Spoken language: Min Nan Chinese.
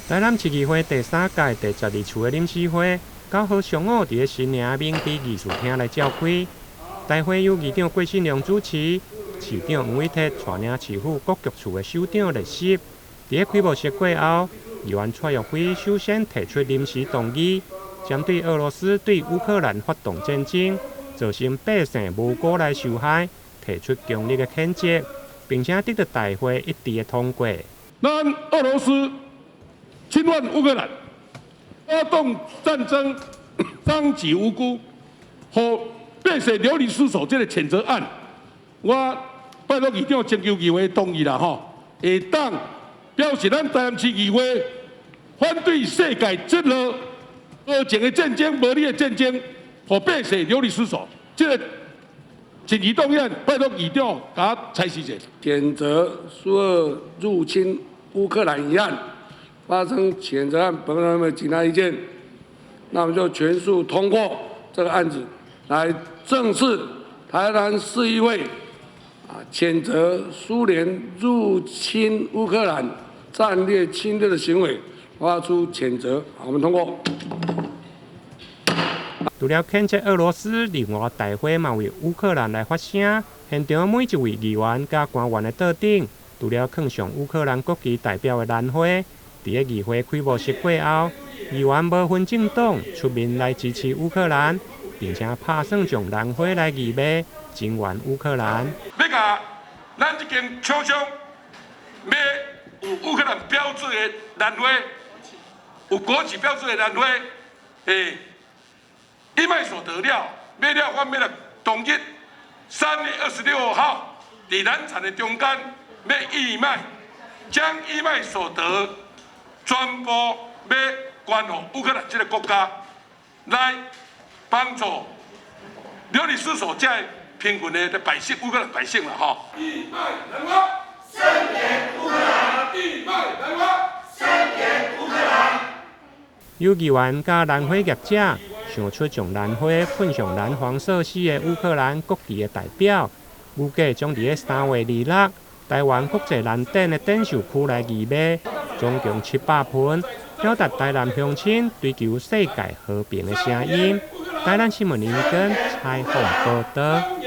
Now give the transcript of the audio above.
台南市議會第三屆第十二次的臨時會，9號上午佇咧新營明治議事廳來召開。大會由議長郭信良主持，市長黃偉哲帶領市府各局處的首長列席。佇咧開幕式過後，議員蔡育輝首先提出臨時動議，針對俄羅斯對烏克蘭發動戰爭，造成百姓無辜來受害，提出強烈的譴責，並且得到大會一致的通過。咱俄羅斯侵犯烏克蘭，發動戰爭，傷及無辜，予百姓流離失所，這個譴責案，我拜託議長徵求議會同意啦，吼，會當表示咱台南市議會反對世界這個無情的戰爭、無理的戰爭，予百姓流離失所，這個緊急動議案，拜託議長共我裁決者。譴責蘇俄入侵烏克蘭一案。發生譴責案，本人有沒有其他意見？那我們就全數通過這個案子，來正式台南市議會譴責蘇聯入侵烏克蘭戰略侵略的行為，發出譴責。好，我們通過。除了譴責俄羅斯，另外大會嘛為烏克蘭來發聲。現場每一位議員佮官員的桌頂，除了囥上烏克蘭國旗代表的蘭花。佇咧議會開幕式過後，議員無分政黨出面來支持烏克蘭，並且拍算將蘭花來義賣，增援烏克蘭。欲共咱這間廠商買有烏克蘭標誌的蘭花，有國旗標誌的蘭花，義賣所得了，買了阮欲來當日3月26號，佇咱田的中間欲義賣，將義賣所得全部欲捐予烏克蘭這個國家，來幫助流離失所這貧困的百姓，烏克蘭百姓啦，吼。義賣蘭花，聲援烏克蘭。義賣蘭花，聲援烏克蘭。有議員佮蘭花業者想出將蘭花噴上藍黃色四个烏克蘭國旗的代表，預計將佇咧3月26台灣國際蘭展的展售區來義賣，總共700盆，表達台南鄉親追求世界和平的聲音。台南新聞林根採訪報導。